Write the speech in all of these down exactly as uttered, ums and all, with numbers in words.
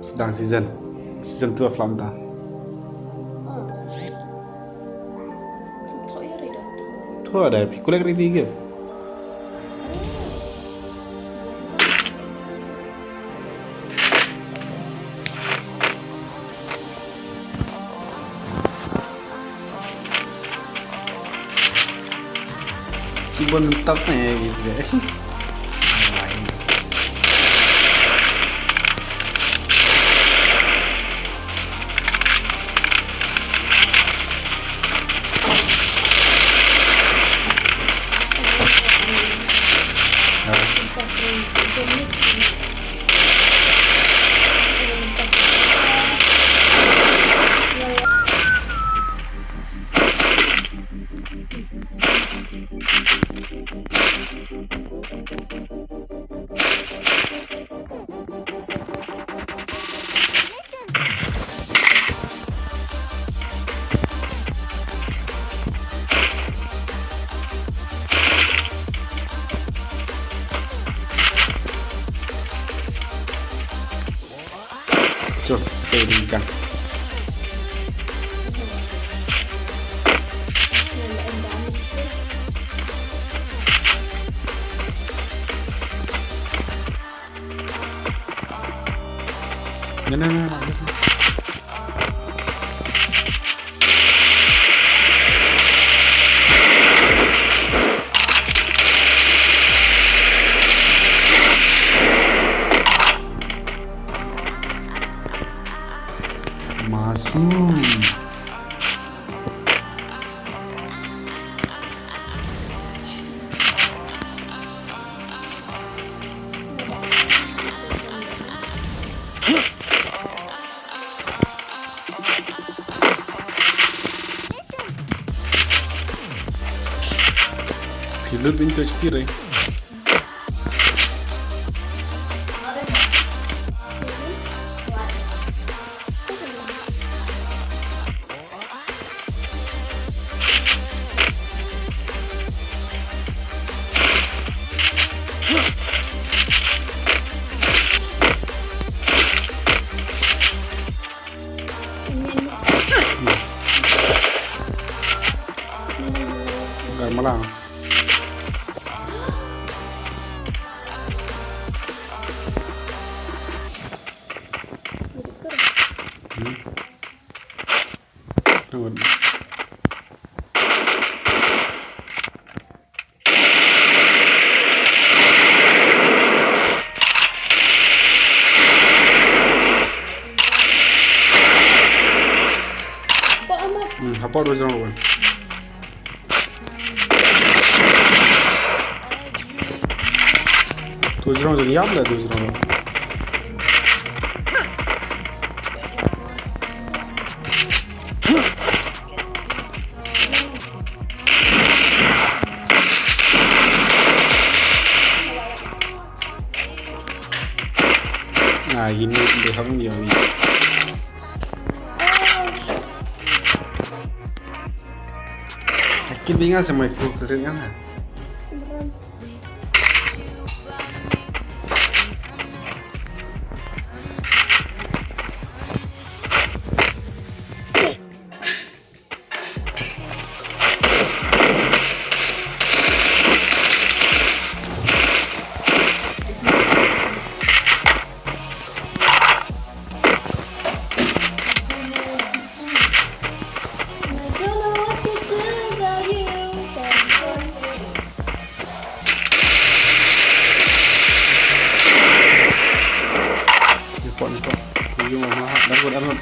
Sdang season. Season two of Lamta. Thoh da phi collect ready ke. Keyboard mentap ni gitu. Jom, saya berikan. Ngena, ngena, ngena. Masuk. Phi lut bynta shikir eh. Dah malang. Hmm. Tunggu. Hmm, hapa dua jam lawan. Dua jrong jrong ïap la dua jrong. Ah, ini dia hang dia ni. Akin binga sama aku kerja kan. Report, report. Ujung mama, darut, darut.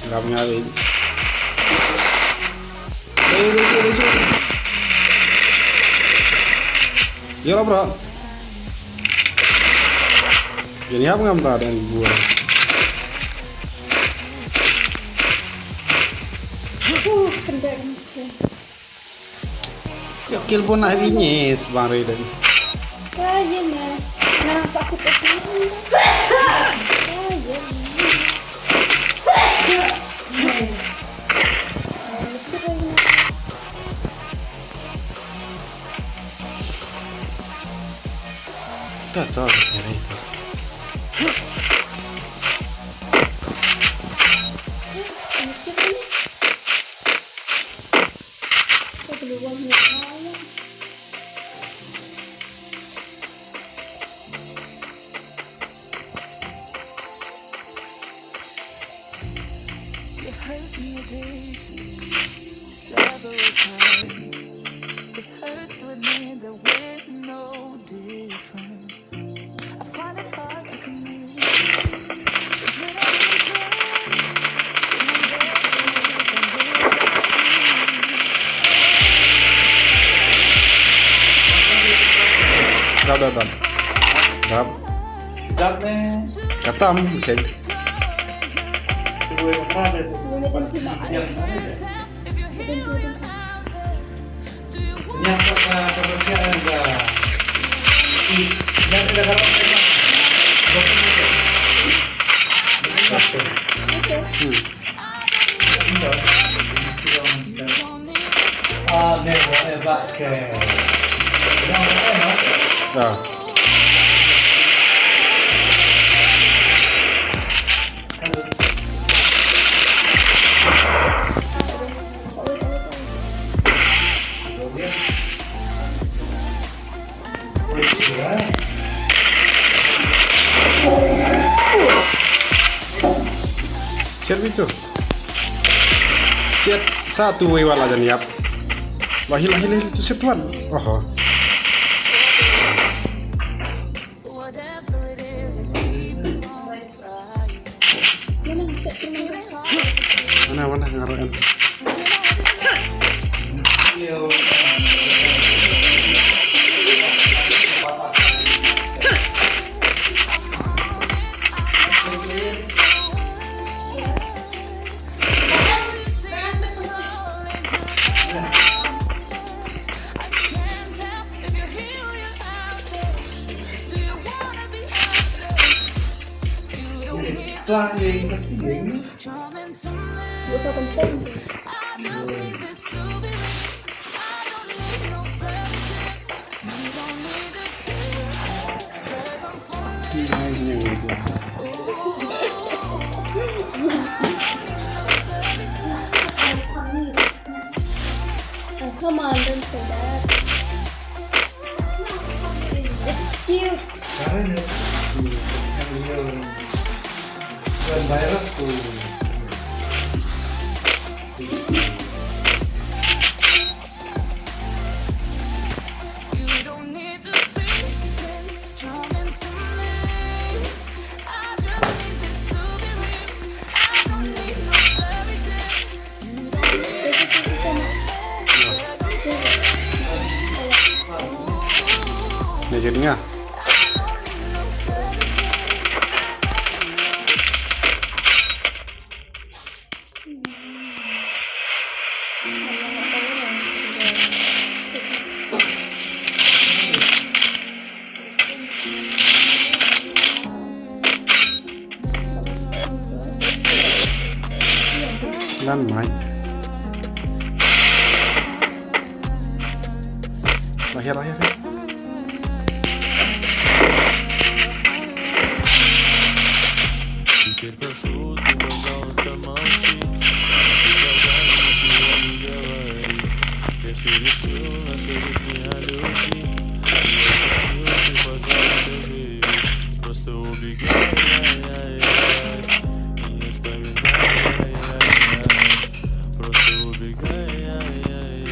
Ngam nga dei. Dei, dei, dei, dei. Yo, bro. Jan ïap ngam ta den bun. Uh, kena. Yo, kill bun na ini sebarang ini. Kayaknya. Nah, sakit aku. Kayaknya. Tuh, tuh, ini itu. You hurt me, you did, several times. It hurts to admit that we're no different. I find it hard to commit. But you don't even try. Still, I'm there with you. Done, done, done. Done. Done, eh. Khatam, okay. Ah, ne, ne, ba, ke. Ah. Siat bitu. Siat satu wei wala jan ïap. Wah, hila, hila, hila, tu siat tuan. Oho. Mana, mana, ngarap. Flying, flying. Oh, come on, don't say that. It's cute. Ni jadi ngah. Lan mai. Lahir, lahir. Теперь прошу, ты, пожалуйста, молчи. Ты, пожалуйста, ничего не говори. Я всё решил, наши лишние люди. Я простил, ты, пожалуйста, живи. Просто убегай, ай-яй-яй. И не вспоминай, ай-яй-яй. Просто убегай, ай-яй-яй.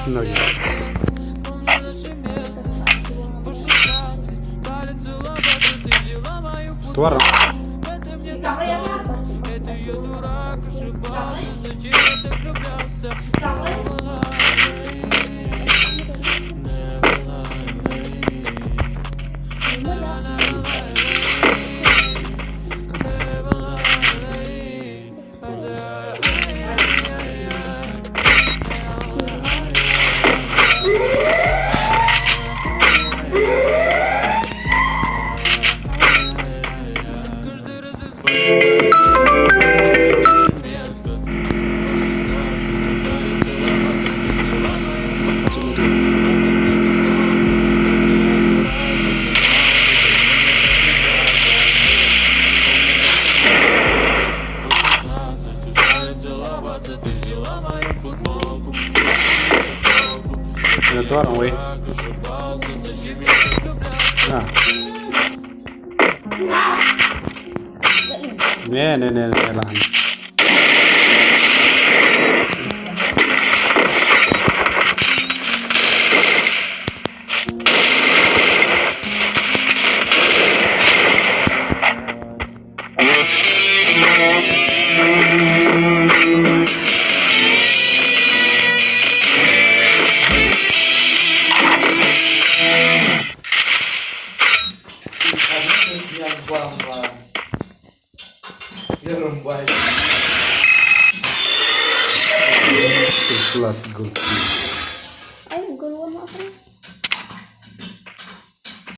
Ноги. Tuar. Ina tuar wei. Ah. Ne, ne, ne, ne, lan. Let's go.